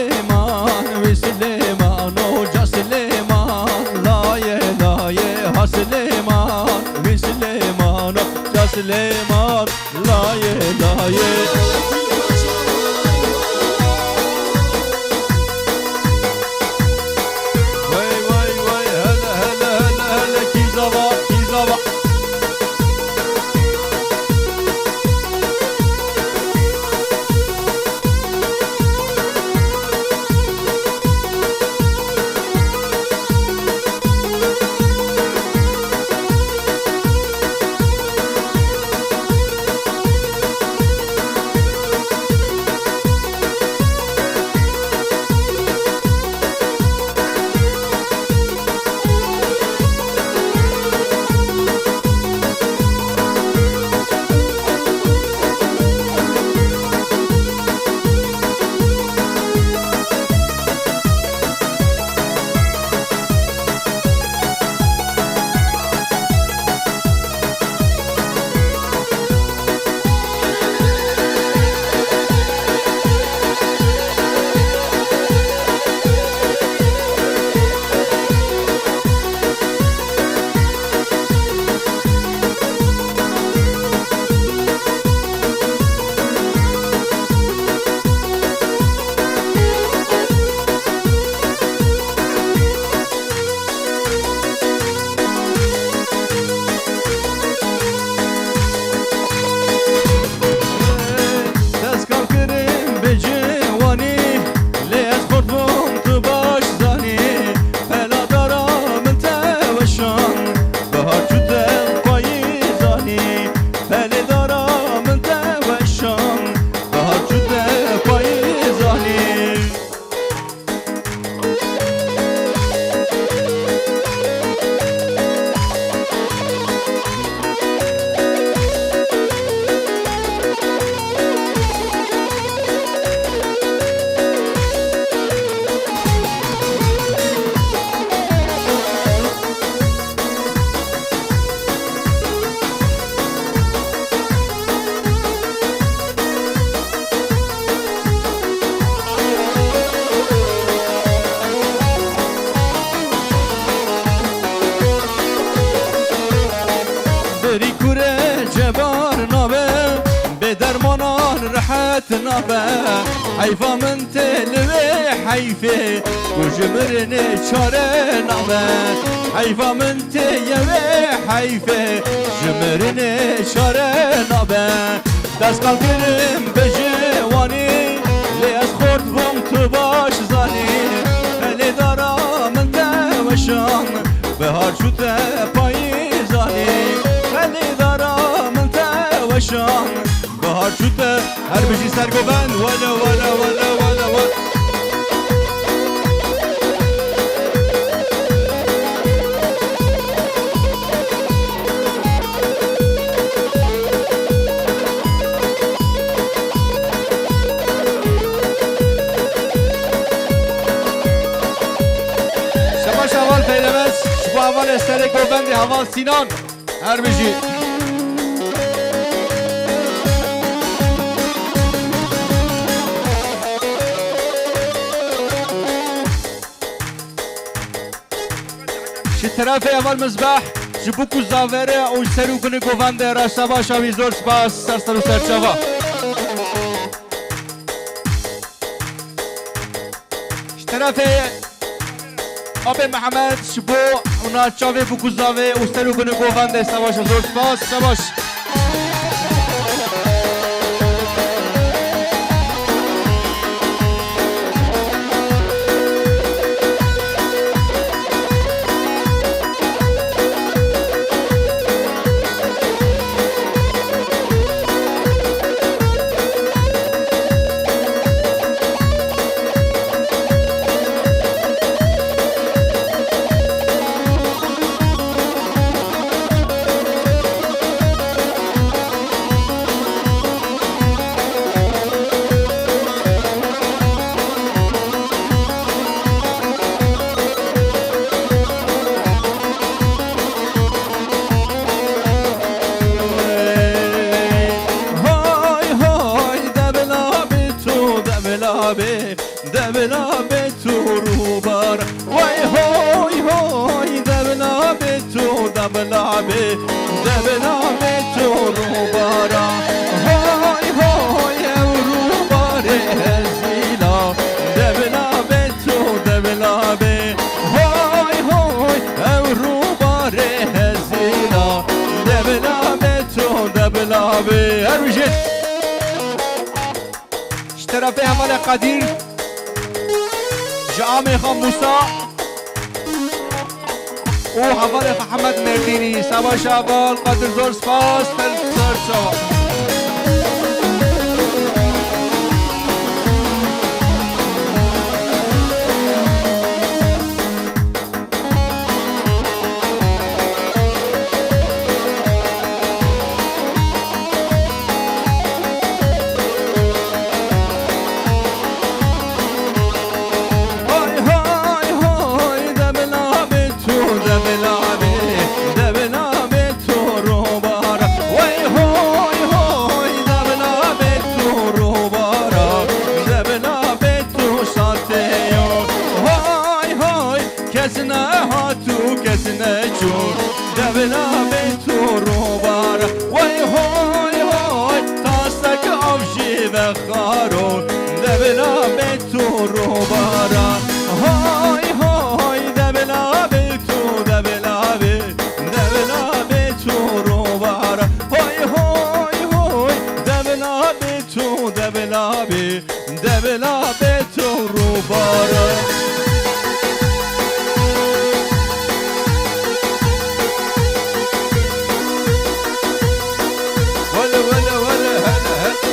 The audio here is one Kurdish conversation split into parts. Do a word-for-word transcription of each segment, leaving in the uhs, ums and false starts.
Silêman, wî Silêman, oca Silêman, layê layê ha Silêman, wî Silêman, oca Silêman, layê layê. Wey wey wey, hele hele hele hele, kîzava kîzava. Dest kal kirin bi ciwanî, lê ez xort bûm tu baş zanî. Pela dara min te weşan, bihar çû te payîzanî. Pelê dara min te weşan, bihar çû te payîzanî. Birî kure cebar nabe, bê dermanan rehet nabe. Heyfa min tê li wê heyfê, ku ji mirinê çare nabe. Heyfa min tê ye wê heyfê, ji mirinê çare nabe. Dest kal kirim bi ciwanî, lê ez xort bûm tu baş zanî. Pelê dara min te weşan, bihar çû te payîzanî. Pelê dara min te weşan, bihar çû te. Her bijî Sergovend, wele, wele, wele, wele, wele. Şebaş heval Peylemez, ji bo hevalê Serê Govendê heval Sînan. Her bijî. Ji terefê heval Mizbeh, ji bûk û zavere û ji ser û binê govendê re şebaşa wî zor spas, ser ser û serçava. Ji terefê Apê Mihemed ji bo ûna çavê bûk û zavê û ser û binê govendê şebaşa zor spas, şebaş. Debila bê tu rûbar. Wey hoy hoy, debila bê tu, debila bê, debila bê tu rûbara. Hoy hoy, ew rûbarê hezîla. Debila bê tu, debila bê. Hoy hoy, ew rûbarê hezîla. Debila bê tu, debila bê. Her bijêt. Ji terefê hevalê Qedîr, ji amê xwe Mûsa û hevalê xwe Hemed Mêrdînî. Seba şaval Qedir, zor spas, ser, ser çawa. Hay hay hay, debila bê tu, debila bê, debila bê tu rûbar. Wey hoy hoy, debila bê tu rûbara, debila bê tu sateyo. Hay hay, kes nehat û kes neçû, debila bê tu rûbar. Wey hoy hoy, tasek av jî vexaro, debila bê tu rûbara. Hay hay, debila bê tu, debila bê, debila bê tu rûbara. Hay hay hay, debila bê tu, debila bê. Debila bê tu rûbara. Wele, wele, wele, hele, hele.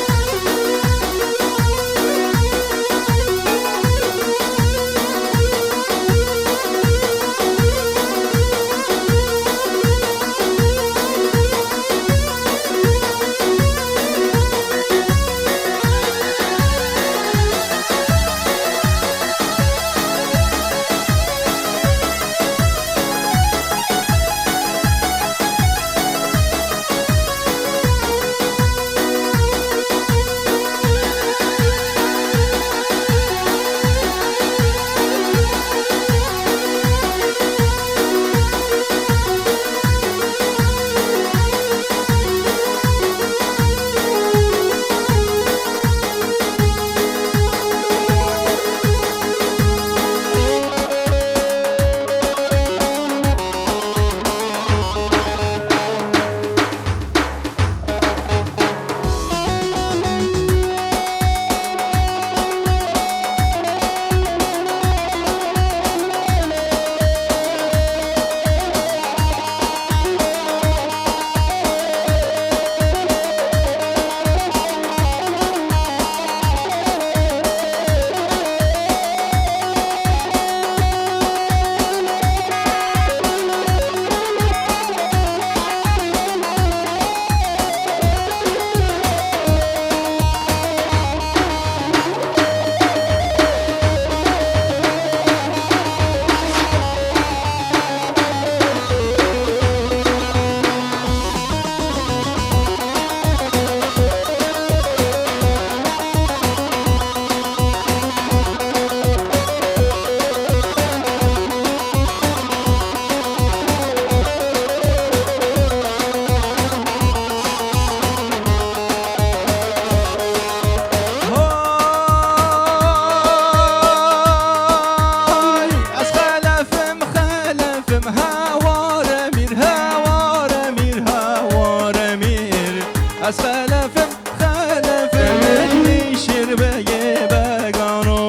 Hay, ez xelef im, xelef im, hewar emîr, hewar emîr, hewar emîr. Ez xelef im, xelef im, êdî şêr begê begano.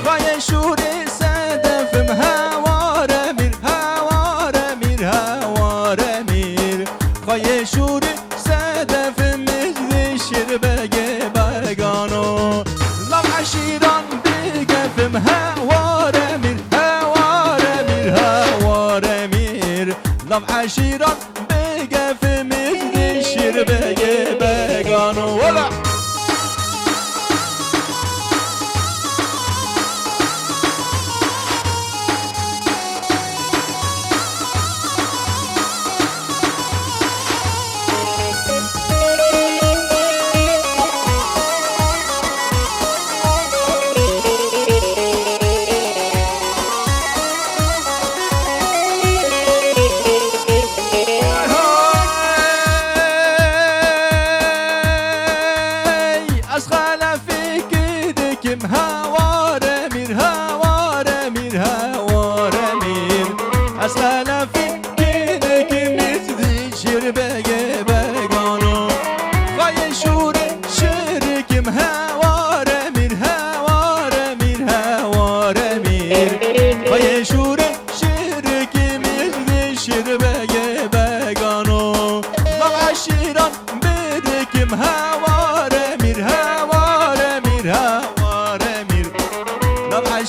Xayê şûrê sedef im, hewar emîr, hewar emîr, hewar emîr. Xayê şûrê sedef im, êdî şêr begê begano. Lav eşîran bigef im, hewar emîr, hewar emîr, hewar emîr. Lav eşîran bigef im, êdî şêr begê begano. Wela!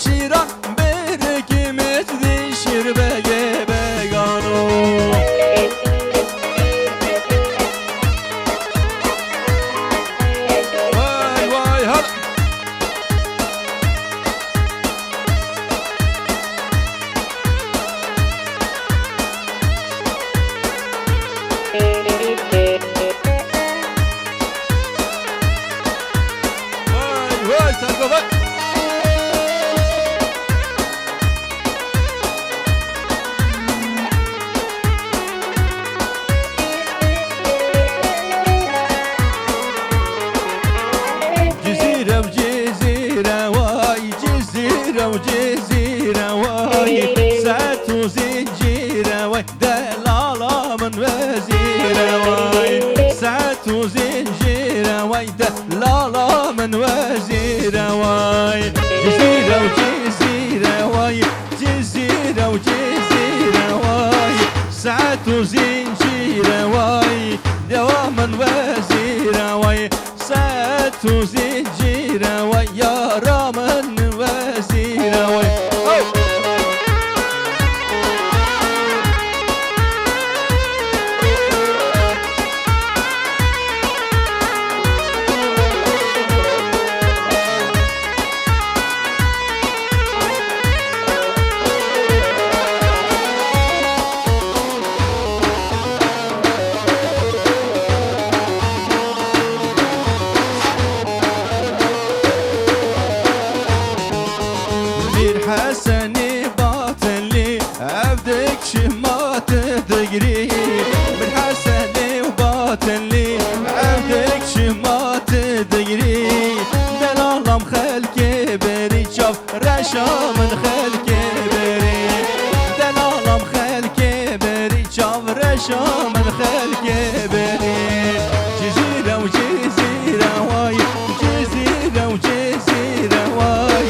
Şîran berikî me dî şîr begê begano. Vay vay ha. Vay vay Sergo vay. Cizîre û Cizîre way, Cizîre û Cizîre way, set û zincîre way, delala min wezîre way, set û zincîre way, delala min wezîre way, Cizîre û Cizîre way. Cizîre û Cizîre way, set û zincîre way, dewa min wezîre way, set û zincîre way, yara min wezîre way. Oh! Mîr Hesenê Batelî, ev dik çima tu digirî. Mîr Hesenê û Batelî, ev dik çima tu digirî. Delalam xelkê berî çav reşa min xelkê berî. Delalam xelkê berî, çav reşa min xelkê berî. Cizîre û Cizîre way, Cizîre û Cizîre way,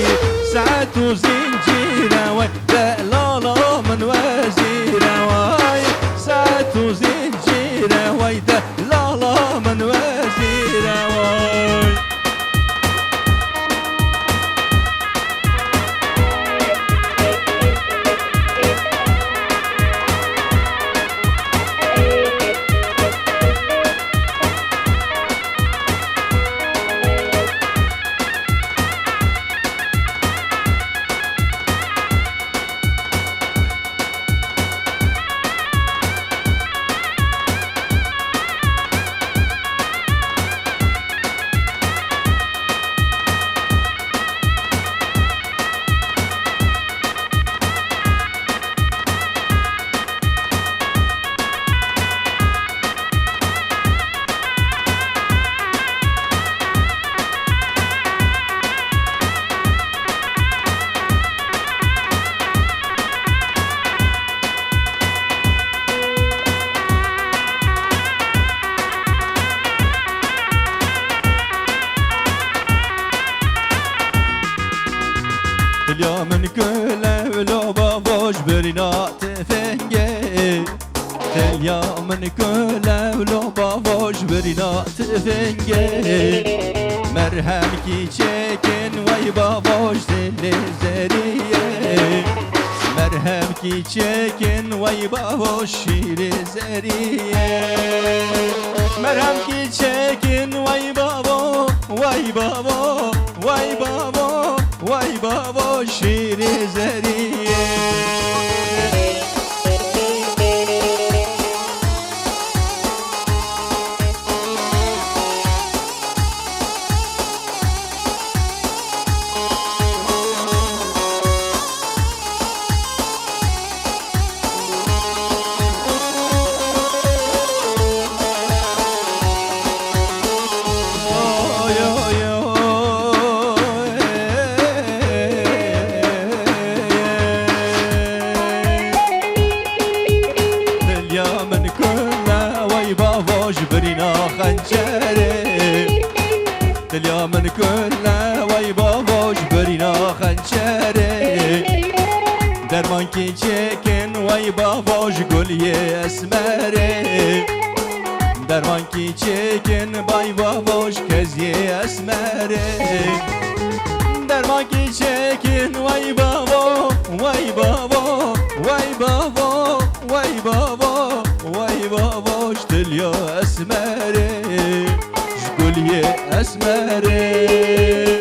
set û zincîre way, delala min wezîre way, set û zincîre way, delala min wezîre way. Dilya min ku lewlo bavo ji birîna tifingê. Dilya min ku lewlo bavo ji birîna tifingê. Merhemkî çêkin wey bavo ji dilê zeriyê. Merhemkî çêkin wey bavo şîrê zeriyê. Merhemkî çêkin wey bavo, wey bavo, wey bavo, wey bavo şîrê zeriyê. Dilya min kule wey bavo ji birîna xençerê. Dilya min kule wey bavo ji birîna xençerê. Dermankî çêkin wey bavo ji guliyê esmerê. Dermankî çêkin bay bavo ji keziyê esmerê. Dermankî çêkin, wey bavo, wey bavo, wey bavo, wey bavo, wey bavo, ji dilya esmerê, ji guliyê esmerê.